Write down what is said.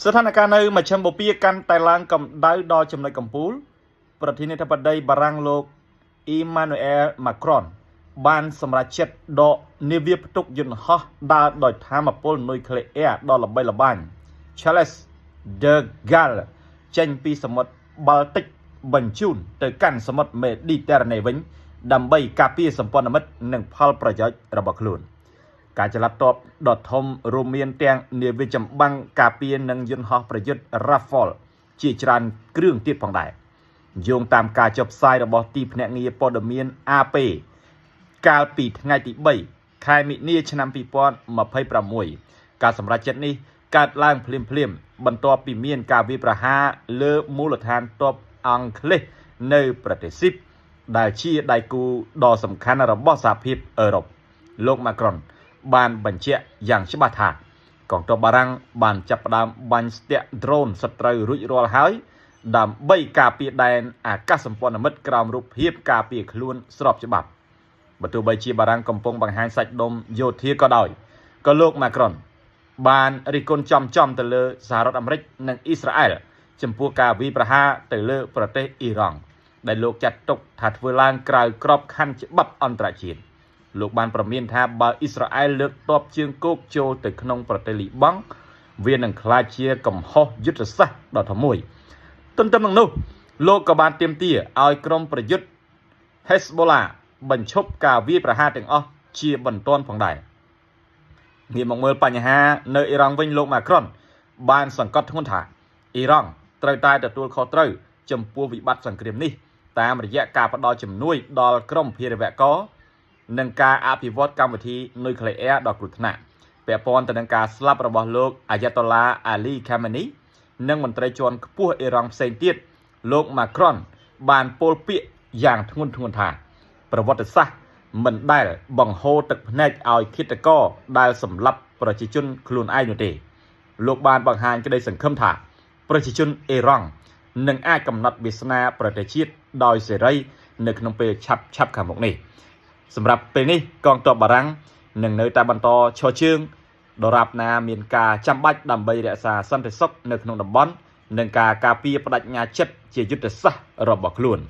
ស្ថានភាពនៅមជ្ឈិមបូព៌ាកាន់តែឡើងកម្ដៅដល់ចំណុចកំពូល ប្រធានាធិបតីបារាំងលោកអ៊ីម៉ានូអែលម៉ាក្រុនបានសម្រេចចិត្តដកនាវាផ្ទុកយន្តហោះដើរដោយថាមពលនុយក្លេអ៊ែរដ៏ល្បីល្បាញ Charles de Gaulle ចេញពីសមុទ្របាល់ទិកបញ្ជូនទៅកាន់សមុទ្រមេឌីទែរ៉ាណេវិញ ដើម្បីការពារសម្ព័ន្ធមិត្តនិងផលប្រយោជន៍របស់ខ្លួន ការចល័តទ័ពដ៏ធំរួមមានទាំងនាវាចម្បាំងការពារនិងយន្តហោះប្រយុទ្ធ Rafale ជាច្រើនគ្រឿងទៀតផងដែរយោងតាមការចុះផ្សាយរបស់ទីភ្នាក់ងារព័ត៌មាន AP កាលពីថ្ងៃទី3ខែមិនិនាឆ្នាំ2026ការសម្រេចចិត្តនេះកើតឡើងភ្លាមៗបន្ទាប់ពីមានការវាយប្រហារលើមូលដ្ឋានទ័ពអង់គ្លេសនៅប្រទេសស៊ីបដែលជាដៃគូដ៏សំខាន់របស់សហភាពអឺរ៉ុបលោកម៉ាក្រុន បានបញ្ជាក់យ៉ាងច្បាស់ថាកងទ័ពបារាំងបានចាប់ផ្ដើមបាញ់ស្ទាក់ដ្រូនសត្រូវរួចរាល់ហើយ ដើម្បីការពារដែនអាកាសសម្ព័ន្ធមិត្តក្រោមរូបភាពការពារខ្លួនស្របច្បាប់បើទោះបីជាបារាំងកំពុងបង្ហាញសាច់ដុំយោធាក៏ដោយក៏លោកម៉ាក្រុន បានរិះគន់ចំចំទៅលើសហរដ្ឋអាមេរិកនិងអ៊ីស្រាអែលចំពោះការវាយប្រហារទៅលើប្រទេសអ៊ីរ៉ង់ដែលលោកចាត់ទុកថាធ្វើឡើងក្រៅក្របខ័ណ្ឌច្បាប់អន្តរជាតិលោកបានប្រមានថាបើអ៊ីស្រាអែលលើកទ័ពជើងគោកចូលទៅក្នុងប្រទេសលីបង់វានឹងក្លាយជាកំហុសយុទ្ធសាស្ត្រដ៏ធំមួយទន្ទឹមនឹងនោះលោកក៏បានទាមទារឲ្យក្រុមប្រយុទ្ធ Hezbollah បញ្ឈប់ការវាយប្រហារទាំងអស់ជាបន្ទាន់ផងដែរងាកមកមើលបញ្ហានៅអ៊ីរ៉ង់វិញលោកម៉ាក្រុនបានសង្កត់ធ្ងន់ថាអ៊ីរ៉ង់ត្រូវតែទទួលខុសត្រូវចំពោះវិបត្តិសង្គ្រាមនេះតាមរយៈការផ្ដល់ជំនួយដល់ក្រុមភេរវករនិងការអភិវឌ្ឍកម្មវិធីនុយក្លេអ៊ែរដ៏គ្រោះថ្នាក់ពាក់ព័ន្ធទៅនឹងការស្លាប់របស់លោកអាយ៉ាតូឡាអាលីខាម៉ានីនិងមន្ត្រីជាន់ខ្ពស់អ៊ីរ៉ង់ផ្សេងទៀតលោកម៉ាក្រុនបានពោលពាក្យយ៉ាងធ្ងន់ធ្ងរថា ប្រវត្តិសាស្ត្រមិនដែលបង្ហូរទឹកភ្នែកឲ្យឃាតករដែលសម្លាប់ប្រជាជនខ្លួនឯងនោះទេលោកបានបង្ហាញក្តីសង្ឃឹមថាប្រជាជនអ៊ីរ៉ង់នឹងអាចកំណត់វាសនាប្រទេសជាតិដោយសេរីនៅក្នុងពេលឆាប់ឆាប់ខាងមុខនេះសម្រាប់ពេលនេះកងទ័ពបារាំងនឹងនៅតែបន្តឈរជើងដរាបណាមានការចាំបាច់ដើម្បីរក្សាសន្តិសុខនៅក្នុងតំបន់និងការការពារបដិញ្ញាចិត្តជាយុទ្ធសាស្ត្ររបស់ខ្លួន។